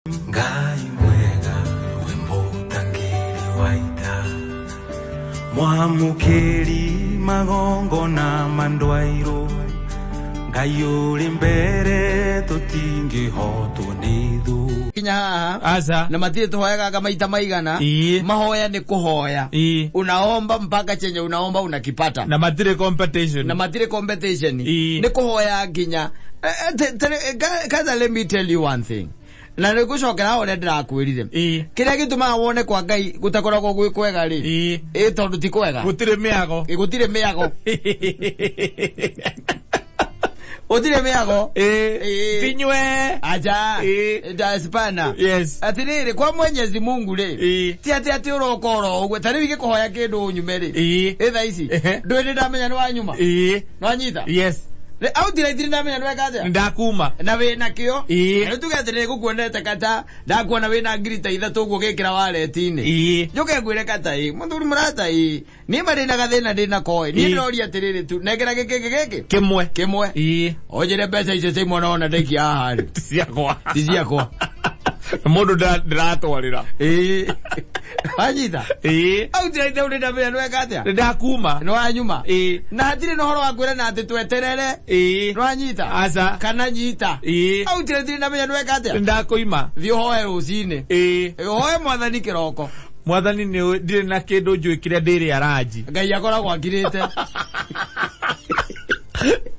Ngai mwega we mũtangĩri wa ita, mwamũkĩri magongona ma ndwairũ, Ngai ũrĩ mbere tũtingĩhotwo nĩ thũ. Kinya haha. Aca. Na matirĩ tũhoyaga maita maigana. Ii. Mahoya nĩ kũhoya. Ii. Unaomba mpaka chenye unaomba unakipata. Na matirĩ competition. Na matirĩ competition. Ii. Nĩ kũhoya nginya. Kaza, let me tell you one thing, na nĩ ngũcokera ũrĩa ndĩrakwĩrire. Ii. Kĩrĩa gĩtũmaga wone kwa Ngai gũtakoragwo gwĩ kwega rĩ, Ii. ĩ tondũ ti kwega. Gũtirĩ mĩago. Ĩ, gũtirĩ mĩago, gũtirĩ mĩago. Ĩ. Ĩ. Tinywe. Aja. Ĩ. Ndaspana. Yes. Atĩrĩrĩ, kwa Mwenyezi Mungu rĩ, Ĩ. ti atĩ ũroka oro ũguo ta rĩu ingĩkũhoya kĩndũ ũnyume rĩ, Ĩ. ĩ thaa ici Ehe. ndũĩ nĩ ndamenya nĩ wanyuma. Ĩ. Nwanyita. Yes. Autiraitiri ndamenya nĩ weka atĩa. Ndakuma. Na wĩ nakĩo. Ĩ. Na rĩu tuge atĩ nĩngũkuonete kata ndakuona wĩna 3000 ũguo gĩkĩra wareti-inĩ. Ĩ. Njoke ngwĩre kata, ĩ mũthuri mũrata, ĩ niĩ ma ndĩna gathĩna ndĩna koĩ niĩ Ĩ. ndĩroria atĩrĩrĩ tu nengera gĩkĩ gĩkĩ Kĩmwe. kĩmwe. Ĩ. Ũnjĩre mbeca icio cia imwe nona ndaikia haha rĩ, Ti ciakwa. ti ciakwa. Mũndũ ndĩratwarĩra. Ĩ, wanyita. Ĩ. Autiraite ũrĩ ndamenya nĩweka atĩa. Ndakuma. Nĩ wanyuma. Ĩ. Na hatirĩ na ũhoro wa kwĩrana atĩ tweterere. Ĩ. Nĩwanyita. Aca. Kana nyita. Ĩ. Autiraitire ndamenya nĩweka atĩa. Ndakũima. Thiĩ ũhoe rũcinĩ. Ĩ. Ũhoe Mwathani kĩroko. Mwathani nĩ ndirĩ na kĩndũ njũĩ kĩrĩa ndĩrĩa ranji. Ngai akoragwo akirĩte.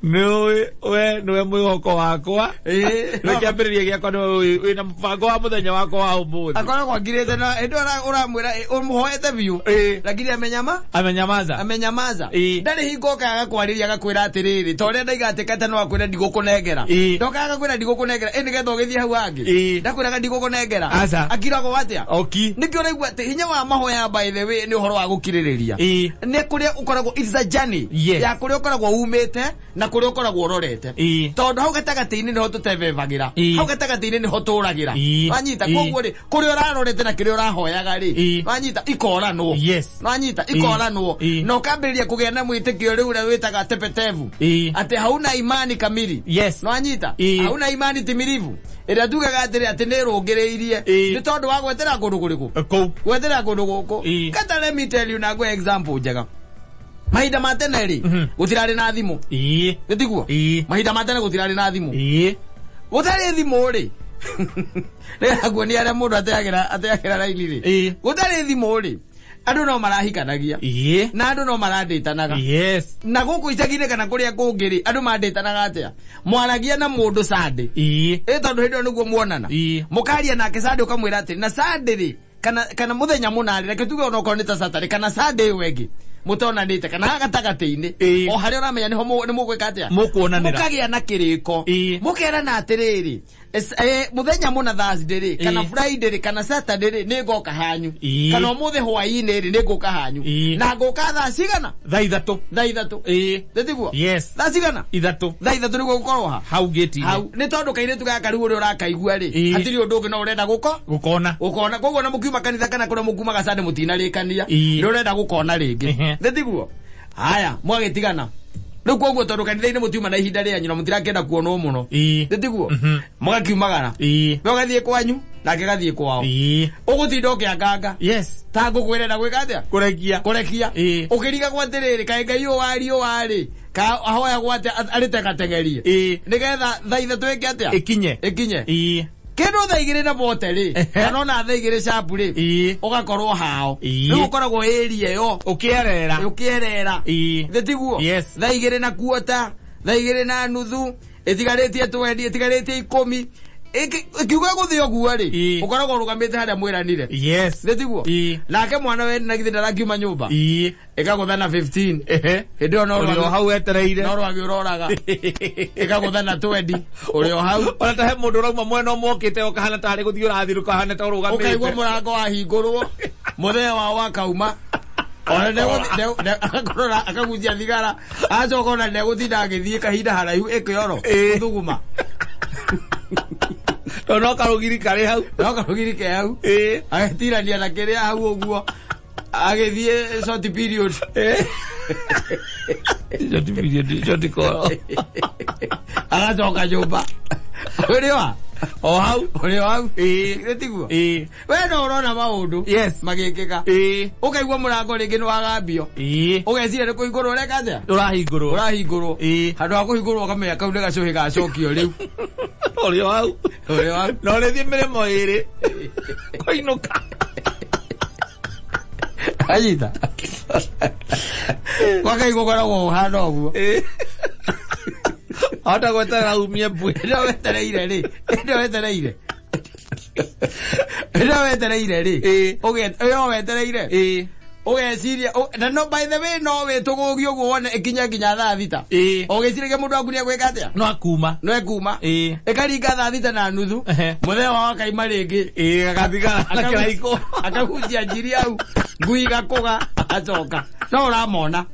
Nĩũĩ we nĩwe mwĩhoko wakwa. Ĩ. Nĩwe kĩambĩrĩria gĩakwa, nĩwe wĩna mũbango wa mũthenya wakwa wa ũmũthĩ. Akoragwo akirĩte na hĩndĩ ĩyo ũramwĩra ũmũhoete biũ. Ĩ. Lakini amenyama Amenyamaza. amenyamaza. Ĩ. Ndarĩ hingo okaga kwarĩria agakwĩra atĩrĩrĩ, ta ũrĩa ndaiga atĩ kata no akwĩra ndigũkũnengera. Ĩ. Ndokaga agakwĩra ndigũkũnengera, ĩ nĩgetha ũgĩthiĩ hau hangĩ. Ĩ. Ndakwĩraga ndigũkũnengera. Aca. Akiragwo atĩa? Oki. Nĩkĩo ũraigua atĩ hinya wa mahoya, by the way, nĩ ũhoro wa gũkirĩrĩria. Ĩ. Nĩ kũrĩa ũkoragwo, it's a journey Yes. ya kũrĩa ũkoragwo umĩte na kũrĩa ũkoragwo ũrorete. Ĩ. Tondũ hau gatagatĩ-inĩ nĩho tũtebebagĩra. Ĩ. Hau gatagatĩ-inĩ nĩho tũragĩra. Ĩ. Wanyita. Ĩ. Koguo rĩ, kũrĩa ũrarorete na kĩrĩa ũrahoyaga rĩ, Ĩ. wanyita, ikoranwo. Yes. Wanyita, Ĩ. ikoranwo. Ĩ. Na ũkambĩrĩria kũgĩa na mwĩtĩkio rĩu ũrĩa wĩtaga tepetevu, Ĩ. atĩ hauna imani kamili. Yes. Nwanyita. Ĩ. Hauna imani timirivu ĩrĩa tugaga atĩrĩ atĩ nĩ ĩrũngĩrĩirie. Ĩ. Nĩ tondũ wa gwetera kũndũ kũrĩkũ? Kũu. Gwetera kũndũ gũkũ. Ĩ. Kata, let me tell you, na ngwe example njega, mahinda ma tene rĩ, gũtirarĩ na thimũ. Ĩ. Gĩtiguo? Ĩ. Mahinda ma tene gũtirarĩ na thimũ. Ĩ. Gũtarĩ thimũ rĩ, rĩrakuonia arĩa mũndũ ateagĩra raini rĩ. Ĩ. Gũtarĩ thimũ rĩ, andũ no marahikanagia. Ĩ. Na andũ no marandĩtanaga. Yes. Na gũkũ icagi-inĩ kana kũrĩa kũngĩ rĩ, andũ mandĩtanaga atĩa? Mwaragia na mũndũ Sunday. Ĩ. Ĩ tondũ hĩndĩ ĩyo nĩguo muonana. Ĩ. Mũkaria nake Sunday, ũkamwĩra atĩ na Sunday rĩ, kana mũthenya mũna rĩ, reke tuge onokorwo nĩ ta Saturday kana Sunday ĩyo ĩngĩ mũtonanĩte kana gatagatĩ-inĩ, Ĩ. o harĩa ũramenya nĩho nĩ mũgwĩka atĩa. Mũkuonanĩra. Mũkagĩa na kĩrĩko. Ĩ. Mũkerana atĩrĩrĩ, mũthenya mũna, Thursday rĩ, kana Ĩ. Friday rĩ, kana Saturday rĩ, nĩ ngoka hanyu. Ĩ. Kana ũmũthĩ hwaĩ-inĩ rĩ, nĩ ngũka hanyu. Ĩ. Na ngũka thaa cigana? Thaa 3. Thaa 3. Ĩ. Nĩtiguo? Yes. Thaa cigana? 3. Thaa 3 nĩguo gũkorwo ha? Hau gĩti-inĩ. Hau nĩ tondũ kairĩtu gaka rĩu ũrĩa ũrakaigua rĩ, Ĩ. hatirĩ ũndũ ũngĩ no ũrenda gũko Gũkona. Gũkona. Koguo na mũkiuma kanitha kana kũrĩa mũkumaga Sunday mũtinarĩkania, Ĩ. nĩ ũrenda gũkona rĩngĩ. Ehe. Nĩtiguo? Haya, mwagĩtigana rĩu, koguo tondũ kanitha-inĩ mũtiuma na ihinda rĩanyu na mũtirakĩenda kuonwo mũno. Ĩ. Nĩtiguo? Mhm. Mũgakiumagara. Ĩ. We ũgathiĩ kwanyu, nake gathiĩ kwao. Ĩ. Ũgũtinda ũkĩanganga Yes. ta ngũkũ ĩrenda gwĩka atĩa? Kũrekia. Kũrekia. Ĩ. Ũkĩrigagwo atĩrĩrĩ, kaĩ Ngai ũyũ waria ũyũ warĩ ka ahoyagwo atĩa arĩ tegategerie Ĩ. nĩgetha thaa 3 ĩke atĩa? Ĩkinye. Ĩkinye. Ĩ. Kĩndũ thaa 2 na bote rĩ, Ehe. kana ona thaa 2 sharp rĩ, Ĩ. ũgakorwo hao. Ĩ. Rĩu ũkoragwo area ĩyo Ũkĩerera. Ũkĩerera. Ĩ. Nĩtiguo? Yes. Thaa 2 na kuota, thaa 2 na nuthu, ĩtigarĩtie 20, ĩtigarĩtie 10, ĩkiuga gũthĩ ũguo rĩ, Ĩ. ũkoragwo ũrũgamĩte harĩa mwĩranire. Yes. Nĩtiguo? Ĩ. Nake mwana we na githĩ ndarakiuma nyũmba? Ĩ. Ĩkagũtha na 15. Ehe. Hĩndĩ ĩyo no Ũrĩ o hau wetereire. No rwagĩ ũroraga, ĩkagũtha na 20, ũrĩ o hau. Ona ta he mũndũ ũrauma mwena ũmwe okĩte ũkahana tarĩ gũthiĩ ũrathiĩ ũkahana ta ũrũgamĩte. Ũkaigua mũrango wahingũrwo, mũthee wao akauma. Ona agakorora akagucia thigara, acoka ona ndegũtinda agĩthiĩ kahinda haraihu ĩkĩoro Ĩ. gũthuguma. Tondũ no karũgiri karĩ hau. No karũgiri ke hau. Ĩ. Agĩtirania na kĩrĩa hau ũguo agĩthiĩ short period. Ĩ. Short period, short call. Agacoka nyũmba ũrĩwa. O hau. Ũrĩ o hau. Ĩĩ. Githĩ tiguo? Ĩĩ. We no ũrona maũndũ Yes. magĩkĩka. Ĩĩ. Ũkaigua mũrango rĩngĩ nĩ wagambio. Ĩĩ. Ũgeciria nĩ kũhingũrwo ũreka atĩa? Ũrahingũrwo. Ũrahingũrwo. Ĩĩ. Handũ ha kũhingũrwo ũkamenya kau nĩ gacũhĩ gacokio rĩu. Ũrĩ o hau. Ũrĩ o hau. Na ũrĩthiĩ mĩrĩmo ĩrĩ. Kũinũka. Anyita. Kwa Ngai gũkoragwo ũhana ũguo. Ĩĩ. Hota gweterera umie mbwe. Ĩno wetereire rĩ. Ĩno wetereire. Ĩno wetereire rĩ. Ĩĩ. Ĩno wetereire. Ĩĩ. Ũgeciria na no by the way no wĩtũgũgie ũguo wone ĩkinye nginya thaa thita. Ĩĩ. Ũgĩciragia mũndũ waku nĩegwĩka atĩa? No akuma. No ekuma. Ĩĩ. Ĩkaringa thaa thita na nuthu. Ehe. Mũthenya wao akaima rĩngĩ. Ĩĩ agathigara na kĩraiko. Akagucia njiri hau. Ngui igakũga acoka. No ũramona.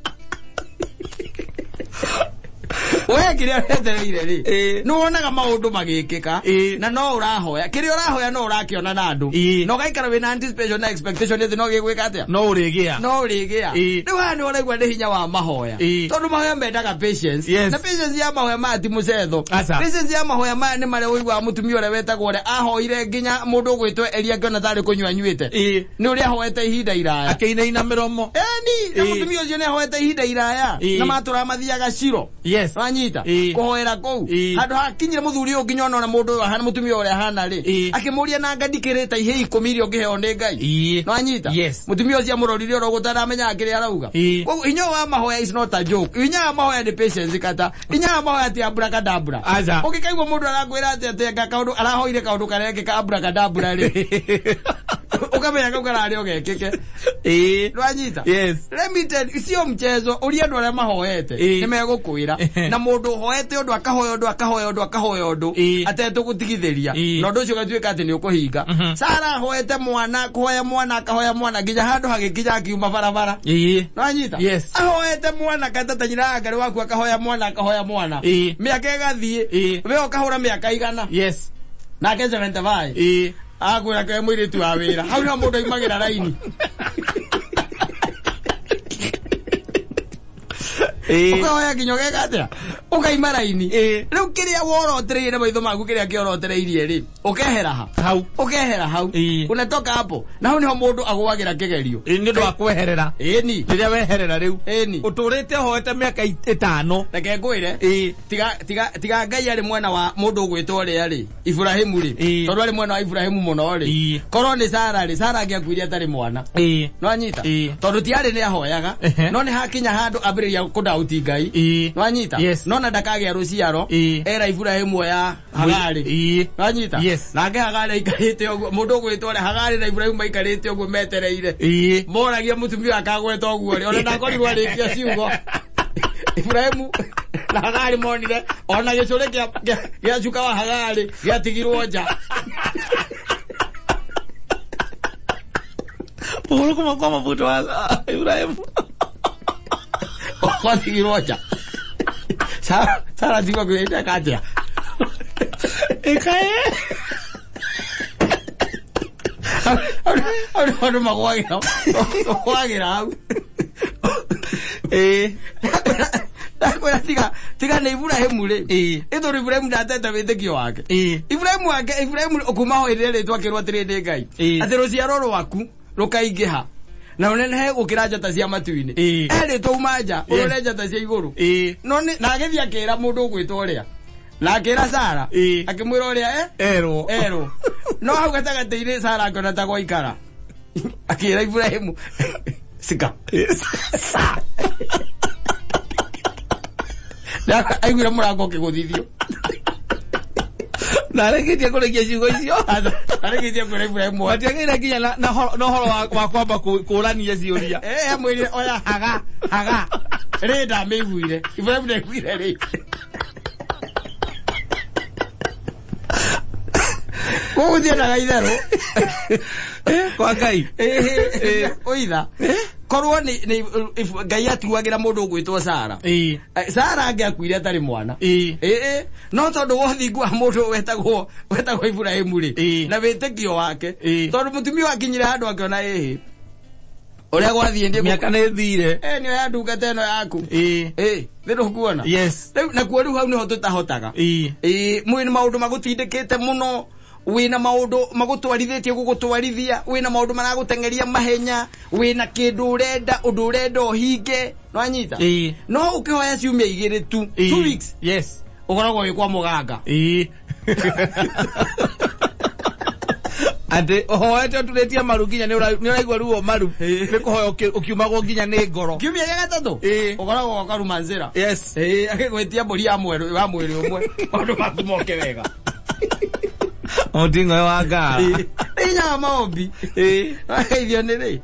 We kĩrĩa wetereire rĩ. Ĩĩ. Nĩ wonaga maũndũ magĩkĩka. Ĩĩ. Na no ũrahoya. Kĩrĩa ũrahoya no ũrakĩona na andũ. Ĩĩ. Na ũgaikara wĩna anticipation na expectation atĩ no gĩgwĩka atĩa? No ũrĩgĩa. No ũrĩgĩa. Ĩĩ. Rĩu haha nĩ ũraigua nĩ hinya wa mahoya. Ĩĩ. Tondũ mahoya mendaga patience. Yes. Na patience ya mahoya maya ti mũcetho. Aca. Patience ya mahoya maya nĩ marĩa ũiguaga mũtumia ũrĩa wetagwo ũrĩa ahoire nginya mũndũ ũgwĩtwo Elia akĩona tarĩ kũnyua anyuĩte. Ĩĩ. Nĩ ũrĩa ahoete ihinda iraya. Akĩinaina mĩromo. Eni, na Ĩĩ. mũtumia ũcio nĩ ahoete ihinda iraya. Ĩĩ. Na matũraga mathiaga Shilo. Yes. Wanyita Ĩĩ. kũhoera kũu Ĩĩ. handũ hakinyire mũthuri ũyũ nginya ona mũndũ ũyũ ahana mũtumia ũrĩa ahana rĩ Ĩĩ. akĩmũria nanga ndikĩrĩte ihĩ ikũmi iria ũngĩheo nĩ Ngai Ĩĩ. Nwanyita? Yes. Mũtumia ũcio amũrorire oro ũguo taramenya kĩrĩa arauga. Ĩĩ. Koguo hinya wa mahoya is not a joke. Hinya wa mahoya nĩ patience kata. Hinya wa mahoya ti abracadabra. Aca. Ũngĩkaigua mũndũ arakwĩra atĩ atĩ anga kaũndũ arahoire kaũndũ karekĩka abracadabra rĩ. Ũkamenya kau kararĩ o gekĩke. Ĩĩ. Nwanyita? Yes. Let me tell you, sio mchezo ũria andũ arĩa mahoete Ĩĩ. nĩ megũkwĩra na mũndũ ũhoete ũndũ akahoya ũndũ akahoya ũndũ akahoya ũndũ Ĩĩ. atetũgũtigithĩria Ĩĩ. na ũndũ ũcio ũgatuĩka atĩ nĩ ũkũhinga. Mhm. Sara ahoete mwana kũhoya mwana akahoya mwana nginya handũ hagĩkinya akiuma barabara. Ĩĩ. Nwanyita? Yes. Ahoete mwana kata nyina ya Ngarĩ waku akahoya mwana akahoya mwana. Ĩĩ. Mĩaka ĩgathiĩ. Ĩĩ. We ũkahũra mĩaka igana. Yes. Nake 75. Ĩĩ. Akwĩra ke mũirĩtu wa wĩra. Hau nĩho mũndũ aimagĩra raini. Ĩĩ. Ũkahoya nginya ũgeka atĩa? Ũkaima raini. Ĩĩ. Rĩu kĩrĩa worotereirie na maitho maku kĩrĩa kĩorotereirie rĩ, ũkehera ha? Hau. Ũkehera hau. Ĩĩ. Unatoka hapo. Na hau nĩho mũndũ agũagĩra kĩgerio. Ĩĩ nĩ ũndũ wa kweherera. Ĩni. Rĩrĩa weherera rĩu. Ĩni. Ũtũrĩte ũhoete mĩaka ĩtano. Reke ngwĩre. Ĩĩ. Tiga tiga tiga Ngai arĩ mwena wa mũndũ ũgwĩtwo ũrĩa rĩ, Ibrahimu rĩ. Ĩĩ. Tondũ arĩ mwena wa Ibrahimu mũno rĩ. Ĩĩ. Korwo nĩ Sara rĩ, Sara angĩakuire atarĩ mwana. Ĩĩ. Nwanyita? Ĩĩ. Tondũ ti arĩ nĩ ahoyaga. Ehe. No nĩ hakinya handũ ambĩrĩria kũdauti Ngai. Ĩĩ. Nwanyita? Yes. No na ndakagĩa rũciaro. Ĩĩ. Era Ibrahimu oya Hagari. Ĩĩ. Nwanyita? Yes. Nake Hagari aikarĩte ũguo, mũndũ ũgwĩtwo ũrĩa Hagari na Ibrahimu maikarĩte ũguo metereire. Ĩĩ. Moragia mũtumia akagweta ũguo rĩ, ona ndakorirwo arĩkia ciugo. Ibrahimu na Hagari monire ona gĩcũrĩ gĩa cuka wa Hagari gĩatigirwo nja. Ũhoro kuma kwa mabuto wa Ibrahimu. Gwatigirwo nja. Sara Sara tigwa kwĩrĩte atĩa? Ĩkaĩ. Hau nĩho andũ magwagĩra magwagĩra hau. Ĩĩ. Ndakwĩra tiga tiga nĩ Ibrahimu rĩ. Ĩĩ. Ĩ tondũ Ibrahimu ndatete wĩtĩkio wake. Ĩĩ. Ibrahimu wake Ibrahimu kuma ho hĩndĩ ĩrĩa rĩtwa akĩrwo atĩrĩ nĩ Ngai. Ĩĩ. Atĩ rũciaro rwaku rũkaingĩha na rũnenehe gũkĩra njata cia matu-inĩ. Ĩĩ. Erĩtwo uma nja ũrore njata cia igũrũ. Ĩĩ. No nĩ na agĩthiĩ akĩra mũndũ ũgwĩtwo ũrĩa. Na akĩra Sara. Ĩĩ. Akĩmwĩra ũrĩa Erwo. erwo. No hau gatagatĩ-inĩ Sara akĩona ta gwaikara. Akĩra Ibrahimu sika. Sa. Na aiguire mũrango ũkĩgũthithio. Na arĩkĩtie kũrĩkia ciugo icio. Arĩkĩtie kwĩra Ibrahimu atĩ Matiagĩrĩire nginya na horo wa kwamba kũrania ciũria. Amwĩrire oya haga haga rĩ ndamĩiguire. Ibrahimu ndaiguire rĩ. Koguo thianaga itherũ. Kwa Ngai. Ũitha. Korwo nĩ Ngai atuagĩra mũndũ ũgwĩtwo Sara. Ĩĩ. Sara angĩakuire atarĩ mwana. Ĩĩ. Ĩĩ, no tondũ wa ũthingu wa mũndũ wetagwo Ibrahimu rĩ Ĩĩ. na wĩtĩkio wake Ĩĩ. tondũ mũtumia wakinyire handũ akĩona ĩhĩ Ũrĩa gwathiĩ ndiĩ Mĩaka nĩ ĩthire. Eh, nĩ oya ndungata ĩno yaku. Ĩĩ. Ĩ, thĩ ndũkuona. Yes. Rĩu nakuo rĩu hau nĩho tũtahotaga. Ĩĩ. Ĩ, mwĩna maũndũ magũtindĩkĩte mũno, wĩna maũndũ magũtwarithĩtie gũgũtwarithia, wĩna maũndũ maragũteng'eria mahenya, wĩna kĩndũ ũrenda, ũndũ ũrenda ũhinge, nĩwanyita? Ĩĩ. No ũkĩhoya ciumia igĩrĩ tu, Ĩĩ. 2 weeks, Yes. ũkoragwo wĩ kwa mũganga. Ĩĩ. Atĩ ũhoete ũturĩtie maru nginya nĩ ũraigua ruo maru nĩ kũhoya ũkiumagwo nginya nĩ ngoro. Kiumia gĩa gatatũ, Ĩĩ. ũkoragwo gwa Karumanzĩra. Yes. Ĩĩ, agĩgwĩtia mbũri ya mweri wa mwĩrĩ ũmwe, maũndũ maku moke wega. Mũting'oe wa ngara. Ĩĩ, hinya wa maombi. Ĩĩ. Wageithio nĩ rĩ?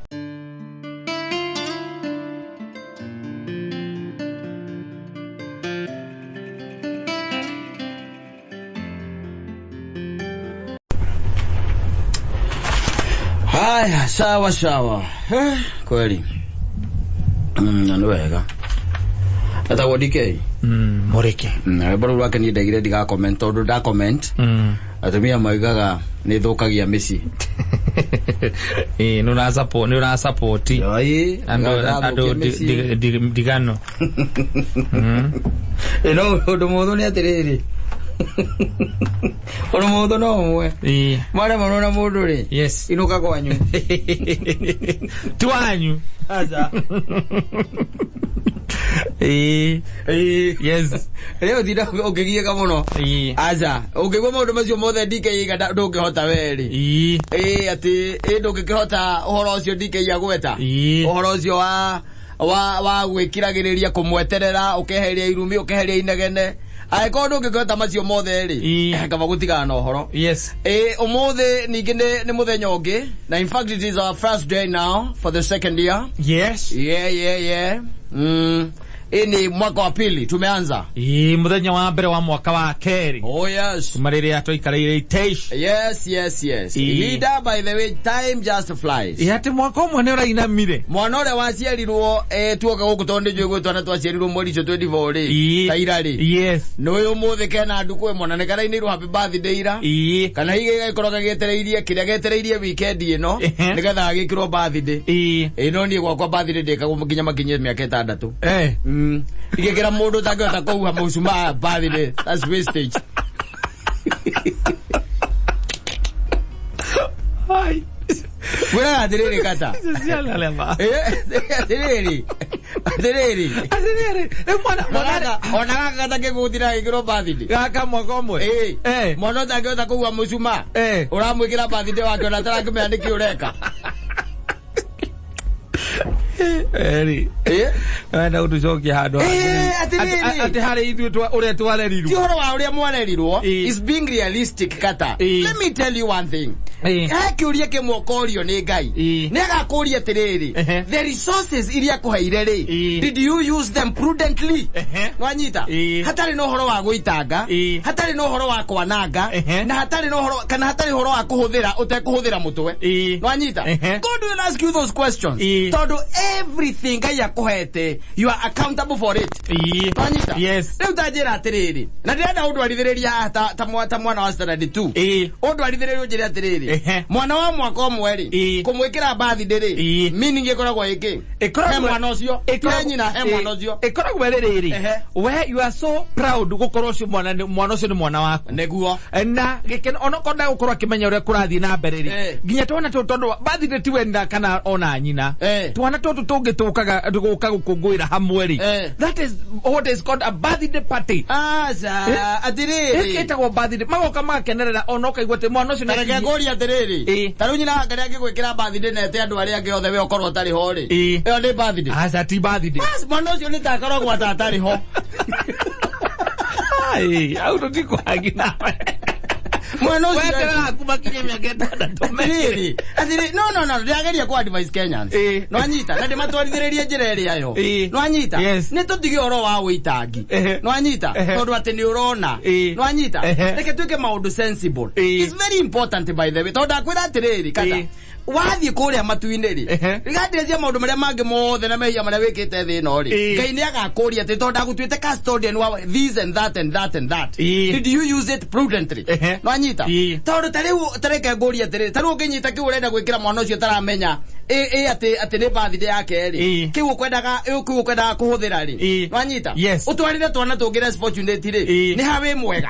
Haya, sawa sawa. Kweli. Na nĩ wega. Etagwo DK. Mũrĩke. Rwĩmbo rũu rwake niĩ ndaigire ndiga comment tondũ nda comment atumia moigaga nĩ thũkagia mĩciĩ. Ĩĩ, nĩ ũra nĩ ũra support Ĩĩ, andũ andũ ĩgathũkia mĩciĩ. ndigano. Ĩ, no ũndũ mũhũthũ nĩ atĩrĩrĩ, ũndũ mũhũthũ no ũmwe, Ĩĩ. mwaremwo na mũndũ rĩ, Yes. inũka kwanyu. Ti wanyu. Aca. Ĩĩ. Ĩĩ. Yes. Rĩu ũtinda ũkĩgiĩka mũno. Ĩĩ. Aca, ũngĩigua maũndũ macio mothe DK iga ndũngĩhota we rĩ. Ĩĩ. Ĩĩ, atĩ ĩ ndũngĩkĩhota ũhoro ũcio DK agweta. Ĩĩ. Ũhoro ũcio wa wa gwĩkiragĩrĩria kũmweterera, ũkeheria irumi, ũkeheria inegene. Angĩkorwo ndũngĩkĩhota macio mothe rĩ, Ĩĩ. kaba gũtigana na ũhoro. Yes. Ĩ, ũmũthĩ ningĩ nĩ mũthenya ũngĩ, na in fact it is our first day now for the second year. Yes. Yeah. Hii ni mwaka wa pili tumeanza. Ĩĩ, mũthenya wa mbere wa mwaka wa kerĩ. Oh yes. Kuma rĩrĩa twaikarĩire iteici. Yes. Ĩĩ. Ihinda, by the way, time just flies. Ĩ, atĩ mwaka ũmwe nĩ ũrainamire. Mwana ũrĩa waciarirwo tuoka gũkũ tondũ nĩnjũĩ gwĩ twana twaciarirwo mweri ũcio 24 rĩ, Ĩĩ. ta ira rĩ. Yes. Nĩ ũyũ ũmũthĩ kena ndukũ ĩmwe na nĩ karainĩirwo happy birthday ira. Ĩĩ. Kana hihi gagĩkorwo gagĩetereirie kĩrĩa getereirie weekend ĩno Ehe. nĩgetha gagĩkĩrwo birthday. Ĩĩ. Ĩ no niĩ gwakwa birthday ndĩkagwo nginya makinyie mĩaka 6. Eh. Igĩkĩra mũndũ ũtangĩhota kũhuha mũcumaa birthday, that's wastage. Ai. Ngwĩraga atĩrĩrĩ kata. Icio ciana rema. Atĩrĩrĩ. Atĩrĩrĩ. Atĩrĩrĩ, rĩu mwana mwana Ona gaka gatangĩgũtira gagĩkĩrwo birthday. gaka mwaka ũmwe. Ĩĩ. Eh. Mwana ũtangĩhota kũhuha mũcumaa. Eh. Ũramwĩkĩra birthday wake ona atarakĩmenya nĩkĩ ũreka. Eri. Ĩĩ. Wenda gũtũcokia handũ Ĩĩ, atĩrĩrĩ. Atĩ harĩ ithuĩ ũrĩa Ti twarerirwo. ũhoro wa ũrĩa mwarerirwo, Ĩĩ. is being realistic kata. Ĩĩ. Let me tell you one thing. Ĩĩ. He kĩũria kĩmwe ũkorio nĩ Ngai. Ĩĩ. Nĩ agakũria atĩrĩrĩ, Ehe. the resources iria akũheire rĩ, Ĩĩ. did you use them prudently? Ehe. Nwanyita? Ĩĩ. Hatarĩ na ũhoro wa gũitanga, Ĩĩ. hatarĩ na ũhoro wa kwananga, Ehe. na hatarĩ na ũhoro kana hatarĩ ũhoro wa kũhũthĩra ũtekũhũthĩra mũtwe. Ĩĩ. Nwanyita? Ehe. God will ask you those questions. Ĩĩ. Tondũ everything Ngai akũhete, you are accountable for it. Ĩĩ. Nwanyita? Yes. Rĩu ta njĩra atĩrĩrĩ, na ndĩrenda ũndwarithĩrĩria haha ta mwana wa standard 2. Ĩĩ. Ũndwarithĩrĩrie ũnjĩre atĩrĩrĩ, Ehe. mwana wa mwaka ũmwe rĩ, Ĩĩ. kũmwĩkĩra birthday rĩ, Ĩĩ. meaning ĩkoragwo ĩkĩ? Ĩkoragwo- He mwana ũcio, he nyina, he mwana ũcio. Ĩkoragwo ĩrĩ rĩrĩ. Ehe. We you are so proud gũkorwo ũcio mwana mwana ũcio nĩ mwana waku. Nĩguo. Na gĩkeno onokorwo ndagũkorwo akĩmenya ũrĩa kũrathiĩ na mbere rĩ, Eh. nginya twana tũtũ tondũ birthday ti wenda kana ona nyina, Eh. twana tũtũ tũngĩ tũkaga gũka gũkũngũĩra hamwe rĩ, Eh. that is what is called a birthday party. Aca, atĩrĩrĩ. Ĩtagwo birthday, magoka magakenerera ona ũkaigua atĩ mwana ũcio Ta reke nĩ ngũrie atĩrĩrĩ, Ĩĩ. ta rĩu nyina wake nĩangĩgwĩkĩra birthday na ete andũ arĩa angĩ othe we ũkorwo ũtarĩ ho rĩ, Ĩĩ. ĩyo nĩ birthday? Aca, ti birthday. Bas, mwana ũcio nĩ ta akoragwo ata atarĩ ho. Ai, au tũtikwangi nawe. Mwana ũcio Weterera aku makinye mĩaka 6. Atĩrĩrĩ, atĩrĩrĩ, no, ndĩrageria kũ advise Kenyans. Ĩĩ. Nwanyita, na ndĩmatwarithĩrĩrie njĩra ĩrĩa yo. Ĩĩ. Nwanyita, Yes. nĩ tũtige ũhoro wa ũitangi. Ehe. Nwanyita, Ehe. tondũ atĩ nĩ ũrona. Ĩĩ. Nwanyita, Ehe. reke twĩke maũndũ sensible. Ĩĩ. It's very important by the way, tondũ ndakwĩra atĩrĩrĩ, kata. Ĩĩ. Wathiĩ kũrĩa matu-inĩ rĩ, Ehe. regardless ya maũndũ marĩa mangĩ mothe na mehia marĩa wĩkĩte thĩ ĩno rĩ, Ĩĩ. Ngai nĩ agakũria atĩ tondũ ndagũtuĩte custodian wa this and that and that and that. Ĩĩ. Did you use it prudently? Ehe. Nwanyita? Nwanyita? Ĩĩ. Tondũ ta rĩu tareke ngũrie atĩrĩrĩ, ta rĩu ũngĩnyita kĩu ũrenda gwĩkĩra mwana ũcio ũtaramenya ĩ atĩ nĩ birthday yake rĩ, Ĩĩ. kĩu ũkwendaga kũhũthĩra rĩ, Ĩĩ. nwanyita? Yes. Ũtwarĩre twana tũngĩ less fortunate rĩ, Ĩĩ. nĩ ha wĩ mwega?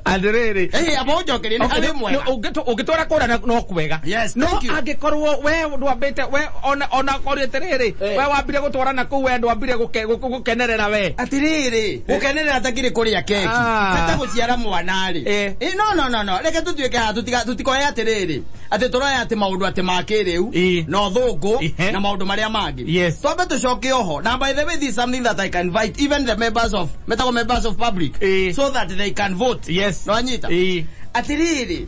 Atĩrĩrĩ. Ĩĩ, amba ũnjokerie, nĩ ha wĩ mwega? Ũngĩtwara kũrĩa no kwega. Yes, no thank you. Angĩkorwo we ndwambĩte we ona korwo atĩrĩrĩ, Eh. we wambire gũtwara na kũu, we ndwambire gũkenerera we. Atirĩrĩ, gũkenerera takĩrĩ kũrĩa keki, Ah. kata gũciara mwana rĩ. Eh. Eh, no no no no, reke tũtuĩke haha, tũtikoe atĩrĩrĩ atĩ tũroya atĩ maũndũ atĩ ma kĩrĩu Ĩ. na ũthũngũ Ihe. na maũndũ marĩa mangĩ. Yes. Twambe tũcoke oho. Na by the way, this is something that I can invite even the members of, metagwo members of public, Ĩ. so that they can vote. Yes. Nwanyita? Ĩ. Atĩrĩrĩ,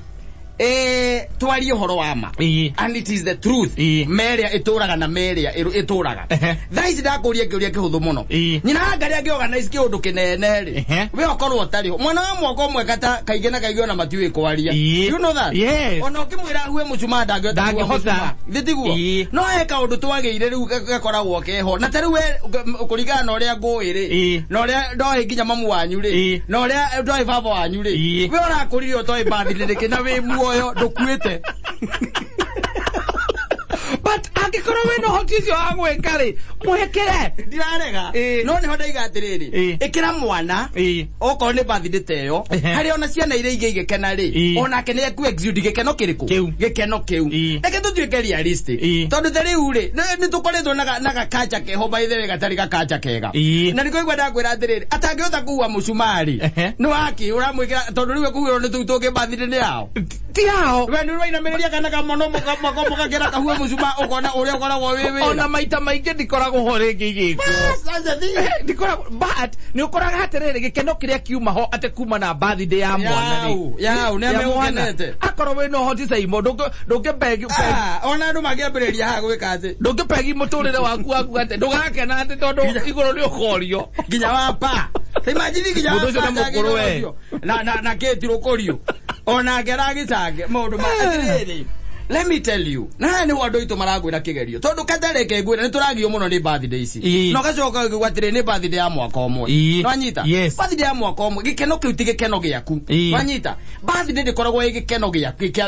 twarie ũhoro wa ma, Ĩ. and it is the truth. Ĩ. Meria ĩtũraga na meria ĩtũraga. Ehe. Thaa ici ndakũria kĩũria kĩhũthũ mũno. Ĩ. Nyina wa Ngarĩ angĩorganize kĩũndũ kĩnene rĩ, Ehe. we ũkorwo ũtarĩ ho, mwana wa mwaka ũmwe kata kaingĩ na kaingĩ ona matiũĩ kwaria. Ĩ. You know that? Yes. Ona ũkĩmwĩra ahue mũcumaa, ndangĩhota kũhua Ndangĩhota. mũcumaa. Githĩ tiguo? Ĩ. No he kaũndũ twagĩire rĩu gakoragwo keho, na ta rĩu we kũringana na ũrĩa ngũĩ rĩ, Ĩ. na ũrĩa ndoĩ nginya mamu wanyu rĩ, Ĩ. na ũrĩa ndoĩ baba wanyu rĩ, Ĩ. we ũrakũrire ũtoĩ birthday nĩkĩ na wĩ muoyo ndũkuĩte? But angĩkorwo wĩna ũhoti ũcio wa gwĩka rĩ, mwĩkĩre. Ndirarega. Ĩ. No nĩho ndaiga atĩrĩrĩ, Ĩ. ĩkĩra mwana Ĩ. okorwo nĩ birthday ta ĩyo, Ehe. harĩa ona ciana iria ingĩ igĩkena rĩ, Ĩ. onake nĩ eku exude gĩkeno kĩrĩkũ? Kĩu. Gĩkeno kĩu. Ĩ. Reke tũtuĩke realistic. Ĩ. Tondũ ta rĩu rĩ, nĩ tũkoretwo na gakanja keho, by the way, gatarĩ gakanja kega. Ĩ. Na nĩkĩo ndakwĩra atĩrĩrĩ, atangĩhota kuua mũcumarĩ, Ehe. nĩ waki ũramwĩkĩra? Tondũ rĩu ekuugĩrwo nĩ tũu tũngĩ birthday nĩ yao. Ti yao. We nĩ ũrainamĩrĩria kana kamwana mũgakĩra kahue mũcumaa, ũkona ũrĩa ũkoragwo wĩ wĩra. Ona maita maingĩ ndikoragwo ho rĩngĩ igĩkwo. That's the thing. Ndikoragwo, but nĩ ũkoraga atĩrĩrĩ, gĩkeno kĩrĩa kiuma ho atĩ kuma na birthday ya mwana rĩ, Yau, yau, nĩ ya mwana. amegũkenete. Akorwo wĩna ũhoti caimo, ndũngĩpegi Ah, ona andũ mangĩambĩrĩria haha gwĩka atĩ ndũngĩpegi mũtũrĩre waku waku atĩ ndũgakena atĩ tondũ igũrũ nĩ ũkorio. Nginya wa pa, ta imagine nginya wa Mũndũ ũcio pa nĩ mũkũrũ we. ndangĩrwo ũcio. Na kĩtirũkũrio onake aragĩcange maũndũ ma atĩrĩrĩ, let me tell you, na haha nĩho andũ aitũ maragwĩra kĩgerio, tondũ katareke ngwĩra nĩ tũragio mũno nĩ birthday ici. Ĩ. Na ũgacoka ũkĩigua atĩrĩ, nĩ birthday ya mwaka ũmwe. Ĩ. Nwanyita? Yes. Birthday ya mwaka ũmwe, gĩkeno kĩu ti gĩkeno gĩaku. Ĩ. Nwanyita? Birthday ndĩkoragwo ĩ gĩkeno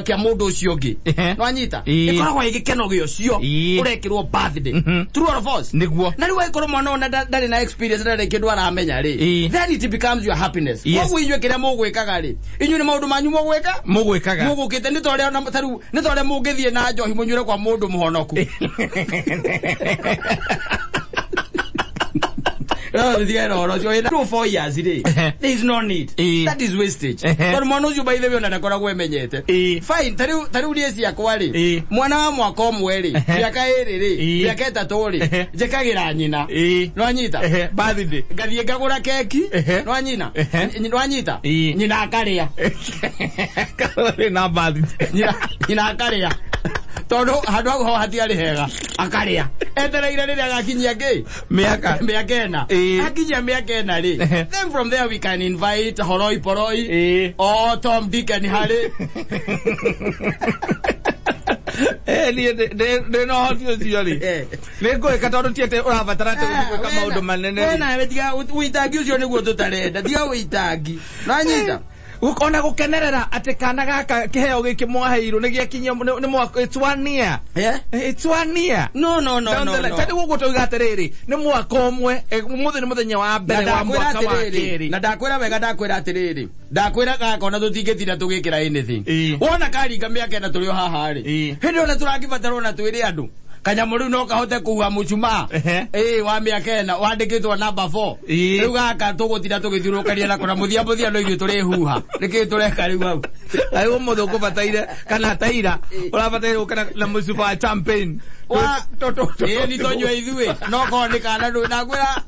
kĩa mũndũ ũcio ũngĩ. Ehe. Nwanyita? Ĩ. Ĩkoragwo ĩ gĩkeno gĩa ũcio Ĩ. ũrekĩrwo birthday. True or false? Nĩguo. Na rĩu angĩkorwo mwana ona ndarĩ na experience, ndarĩ kĩndũ aramenya rĩ, Ĩ. then it becomes your happiness. Yes. Koguo inyuĩ kĩrĩa mũgwĩkaga rĩ, inyuĩ nĩ maũndũ manyu mũgwĩka, Mũgwĩkaga. mũgũkĩte nĩ ta ũrĩa ona ta rĩu nĩ ta ũrĩa mũngĩthiĩ na njohi mũnyuĩre kwa mũndũ mũhonoku. No, nĩtigane na ũhoro ũcio. Wĩna 2 4 years rĩ, there is no need. Ĩ. That is wastage, Ehe. tondũ mwana ũcio, by the way, ona ndakoragwo emenyete. Ĩ. Fine, ta rĩu niĩ ciakwa rĩ, Ĩ. mwana wa mwaka ũmwe rĩ, Ehe. mĩaka 2 rĩ, Ĩ. mĩaka 3 rĩ, Ehe. njĩkagĩra nyina. Ĩ. Nwanyita? Ehe, birthday. Ngathiĩ ngagũra keki. Ehe. Nwanyina? Ehe. Nwanyita? Ĩ. Nyina akarĩa. Karĩ na birthday. Nyina akarĩa, tondũ handũ hau ho hatiarĩ hega, akarĩa etereire rĩrĩa agakinyia ngĩ Mĩaka. mĩaka 4. Ĩ. Akinyia mĩaka 4 rĩ, Ehe. then from there we can invite horoi poroi Ĩ. o Tom, Dick and Harry. Eh, niĩ ndĩ na ũhoti ũcio rĩ, Eh. nĩ ngwĩka, tondũ ti atĩ ũrabatara atĩ gũthiĩ gwĩka maũndũ manene we rĩ. nawe tiga ũitangi ũcio, nĩguo tũtarenda, tiga ũitangi. Nanyita? Ona gũkenerera atĩ kana gaka kĩheo gĩkĩ mwaheirwo nĩ gĩakinyia nĩ mwaka, it's one year. Eh? It's one year. No, no, no, Down no, the line. no. Ta nĩguo tũiga atĩrĩrĩ, nĩ mwaka ũmwe, ũmũthĩ nĩ mũthenya wa Na mbere wa ndakwĩra mwaka wa atĩrĩrĩ, kerĩ. na ndakwĩra wega, ndakwĩra atĩrĩrĩ, ndakwĩra gakona tũtingĩtinda tũgĩkĩra anything. Ĩ. Wona karinga mĩaka 4 tũrĩ o haha rĩ, Ĩ. hĩndĩ ĩyo tũrakĩbatarwo na twĩre andũ kanyamũ rĩu no kahote kuua mũcumaa. Ehe. Ĩ, wa mĩaka 4 wandĩkĩtwo namba 4. Ĩ. Rĩu gaka tũgũtinda tũgĩthiũrũrũkania nako na mũthia mũthia no ithuĩ tũrĩhuha nĩkĩĩ tũreka rĩu hau. Rĩu ũmũthĩ ũkũbataire kana taira ũrabataire gũka na mũcuba wa champagne. Ĩ, nĩ tũnyue ithuĩ, no korwo nĩ kana ndũ ndakwĩra.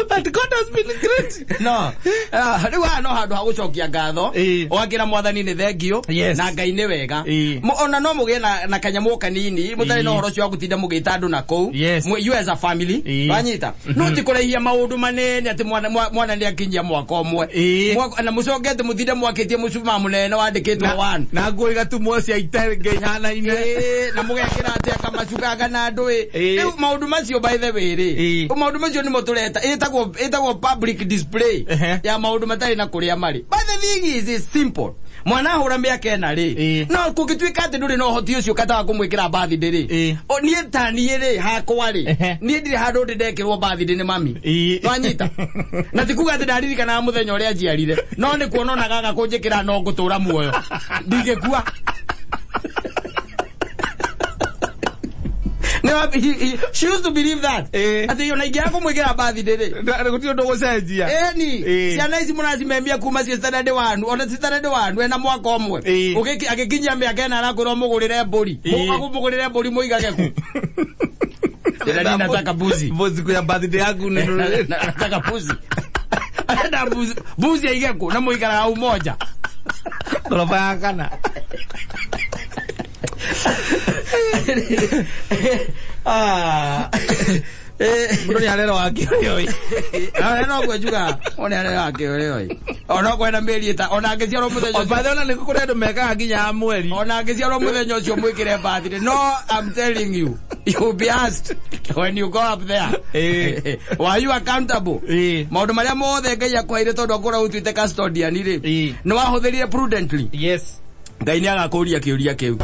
But God has been great. No. Ah, rĩu haha no handũ ha gũcokia ngatho, Ĩ. ũgakĩra mwathani nĩ thengio. Yes. Na Ngai nĩ wega. Ĩ. Ona no mũgĩe na kanyamũ kanini mũtarĩ na Ĩ. ũhoro ũcio wa gũtinda mũgĩta andũ na kũu. Yes. You as a family. Ĩ. Wanyita? No ti kũraihia maũndũ manene atĩ mwana nĩ akinyia mwaka ũmwe. Ĩ. Na mũcoke atĩ mũtinde mwakĩtie mũcumaa mũnene wandĩkĩtwo one. Na nguo igatumwo cia itenge ihanaine. Ĩ, na mũgekĩra atĩ akamacukanga na andũ ĩ. Ĩ. Rĩu maũndũ macio, by the way rĩ, Ĩ. maũndũ macio nĩmo tũreta, ĩtagwo Ĩtagwo public display Ehe. ya maũndũ matarĩ na kũrĩa marĩ. But the thing is simple. Mwana ahũra mĩaka 4 rĩ, no kũngĩtuĩka atĩ ndũrĩ na ũhoti ũcio kata wa kũmwĩkĩra birthday rĩ, o niĩ ta niĩ rĩ, hakwa rĩ, niĩ ndirĩ handũ ndĩ ndekĩrwo birthday nĩ mami. Nwanyita? Na ti kuga atĩ ndaririkanaga mũthenya ũrĩa njiarire, no nĩ kuona ona gaga kũnjĩkĩra no ngũtũra muoyo, ndingĩkua. No, she used to believe that. Atĩ ona ingĩaga kũmwĩkĩra birthday rĩ, Gũtirĩ ũndũ gũcenjia. Eni, ciana ici mũracimemia kuma ciĩ standard one, ona ci standard one ena mwaka ũmwe. Agĩkinyia mĩaka 4 arakwĩra ũmũgũrĩre mbũri. Mũgũrĩre mbũri mũigage kũ? Ndĩra nataka mbuzi. Mbuzi ya birthday yaku nĩ Nataka mbuzi. Arenda mbuzi, mbuzi aige kũ na mũikaraga umoja. Ngoroba ya kana. Ah. Mũndũ nĩ arera wake ũrĩa ũĩ. Na no njuga one arera wake ũrĩa ũĩ. Ona kwenda mĩeri ĩta ona angĩciarwo mũthenya O ũcio. by the way, ona nĩ kũrĩ andũ mekaga nginya ya mweri. Ona angĩciarwo mũthenya ũcio mwĩkĩre birthday. No, I'm telling you, you'll be asked when you go up there. Were you accountable? Maũndũ marĩa mothe Ngai akũheire tondũ akũra ũtuĩte custodian rĩ, nĩ wahũthĩrire prudently? Yes. Ngai nĩ agakũria kĩũria kĩu.